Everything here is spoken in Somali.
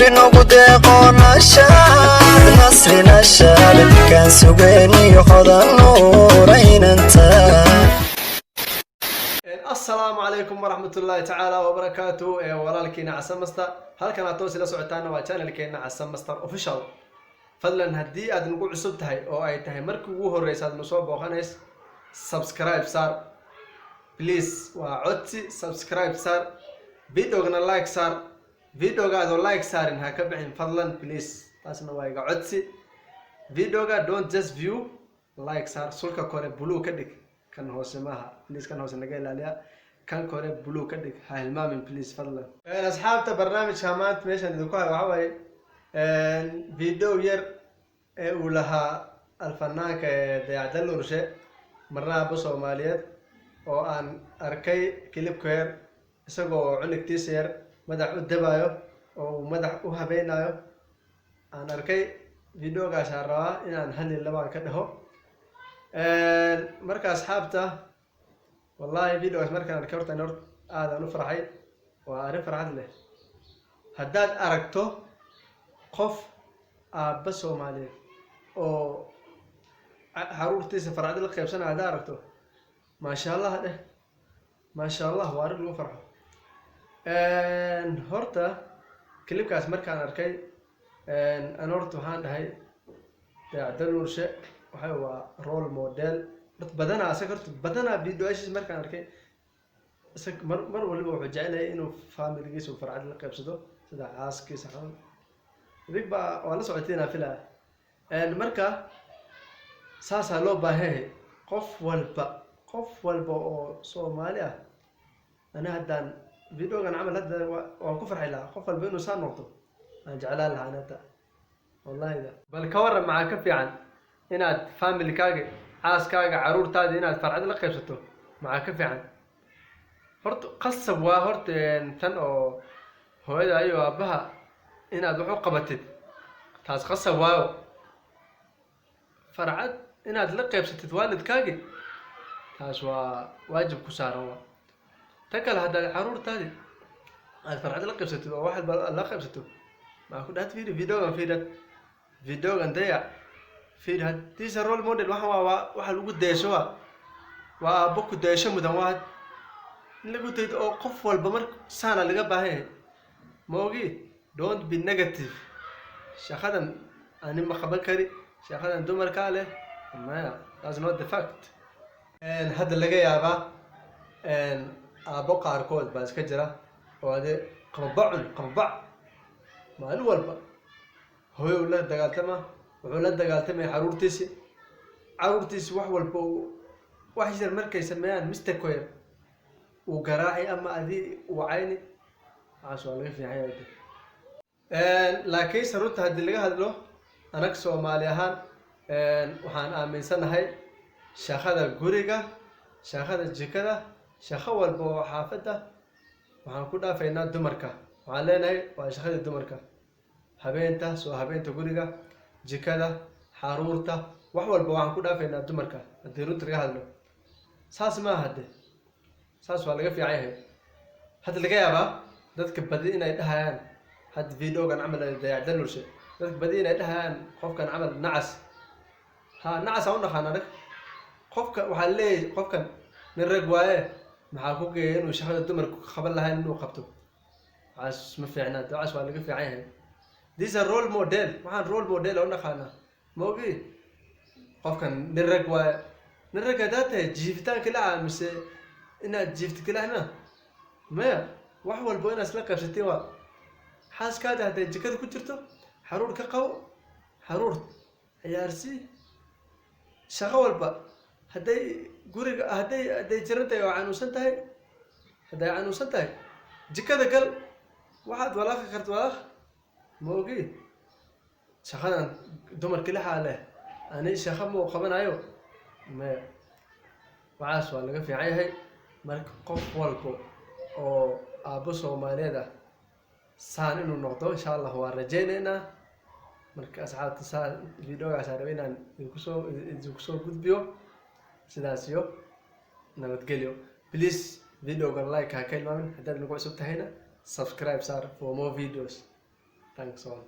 Rabbi nagu deeqo nashaad, nasri nashaad kaan sugeeniyo hodan nuuraynanta. Asalaamu calaykum waraxmatullaahi tacaala wabarakaatu. Ee walaalkiina Casan Master halkan aad toos ila socotaana waa channelkeena Casan Master Official. Fadlan, haddii aad nagu cusub tahay oo ay tahay markii ugu horreysa aad nusoo booqanays, subscribe saar, please. Waa codsi, subscribe saar, videogana like saar. Videoga adoo like saarin ha ka bixin, fadlan, please. Taasna waa iga codsi. Videoga don't just view, like saar. Sulka kore blue ka dhig, kan hoose maaha, please. Kan hoose naga ilaaliya, kan kore blue ka dhig, ha hilmaamin, please, fadlan. Asxaabta, barnaamijka maanta meeshaan idinku hayo waxaa waaye video yar ee uu lahaa alfanaanka ee Dayax Dalnuurshe, marna aabo Soomaaliyeed, oo aan arkay clipka yar isagoo cunugtiisa yar madax u dabayo oo uu madax u habeynayo aan arkay. Videogaasaan rabaa inaan hal iyo labaan ka dhaho. Marka asxaabta, wallahi videogaas markaan arkay horta horta aadaan u farxay. Waa arrin farxad leh haddaad aragto qof aabba Soomaaliyeed oo caruurtiisa farxad la qaybsanaya. Haddaad aragto, maasha Allah dheh, maasha Allah. Waa arrin lagu farxo. Horta clipkaas markaan arkay an horta waxaan dhahay Dayax Dalnuurshe waxa waa role model. Horta badanaa asaga, horta badanaa videoyaashiisa markaan arkay, isag mar waliba wuxuu jecel yahay inuu familigiisa uu farxad la qaybsado, sida xaaskiisa xun idig baa waa la socoteen filaya. Marka saasaa loo baahan yahay qof walba oo Soomaali ah. Ani haddaan videogan camal hadda waan ku farxi lahaa. Qof walba inuu saa noqdo aan jeclaan lahaa ani hadda, wallahi da. Bal ka warran, maxaa ka fiican inaad familykaaga, xaaskaaga, caruurtaada inaad farxad la qaybsato? Maxaa ka fiican? Horta qasab waa horta tan oo hooyada iyo aabbaha inaad wax u qabatid, taas qasab waayo. Farxad inaad la qaybsatid waalidkaagi, taas waa waajib ku saaran. Waa ta kale, haddaad caruurtaadi aad farxad la qaybsatid oo wax walba aad la qaybsato, maxaa ku dhahat? Fiiri videogan, fiiri videogan dayac, fiiri haddiisa role model. Waxa waa waxa lagu dayasho, waa aabbo ku dayasho mudan, waa in lagu daydo oo qof walba mar saana laga baahan yahay. Ma ogi, don't be negative. Shaqadan ani ma qaban kari, shaqadan dumarkaa leh, maya, that's not the fact. Hadda laga yaabaa aabbo qaarkood baa iska jira oo ade qababacun qababac, maalin walba hooyo la dagaaltama, wuxuu la dagaaltamaya caruurtiisi. Caruurtiisi wax walba uu wax yar markay sameeyaan, mistake yar, uu garaaci ama adi uu cayni. Waxaas waa laga fiican yahay. Laakiinse runta haddii laga hadlo, anag Soomaali ahaan waxaan aaminsanahay shaqada guriga, shaqada jikada, shaqo walba oo xaafadda waxaan ku dhaafaynaa dumarka. Waxaan leenahay waa shaqadii dumarka, habeenta, soo habeenta guriga, jikada, xaruurta, wax walba waxaan ku dhaafaynaa dumarka. Haddii runta laga hadlo, saas maaha de, saas waa laga fiican yahay. Hadda laga yaabaa dadka badi inay dhahayaan hadda videogan camal ay Dayax Dalnuurshe, dadka badi inay dhahayaan qofkan camal nacas. Ha, nacas aan u naqaan anag qofka. Waxaa leeyahay qofkan nin rag waaye, maxaa ku geeya inuu shaqada dumarku qaban lahayn inuu qabto? Waxaas ma fiicnaa, waxaas waa laga fiican yahay. This a role model, waxaan role model oo naqaanaa. Ma ogi, qofkan nin rag waaye. Nin rag haddaad tahay, jiifitaanka laca mise inaad jiifto kalaxna maya, wax walbo inaad isla qaybsatiin. Waa xaaskaada hadday jikada ku jirto, xaruur ka qabo, xaruur ciyaarsii. Shaqo walba hadday guriga hadday jiran tahay oo xanuunsan tahay, hadday xanuunsan tahay, jikada gal, waxaad walaaqi karta walaaq. Ma ogi, shaqadan dumarka lixaa leh, ani shaqo ma u qabanayo, maya, waxaas waa laga fiican yahay. Marka qof walbo oo aabbo Soomaaliyeed ah saan inuu noqdo, insha Allah, waan rajaynaynaa. Marka asxaabta, saa videogaas aan rabay inaan idinku soo gudbiyo. Sidaas iyo nabadgelyo. Please, videoga like ha ka ilmaamin. Haddaad nagu cusub tahayna, subscribe saar for more videos. Thanks all.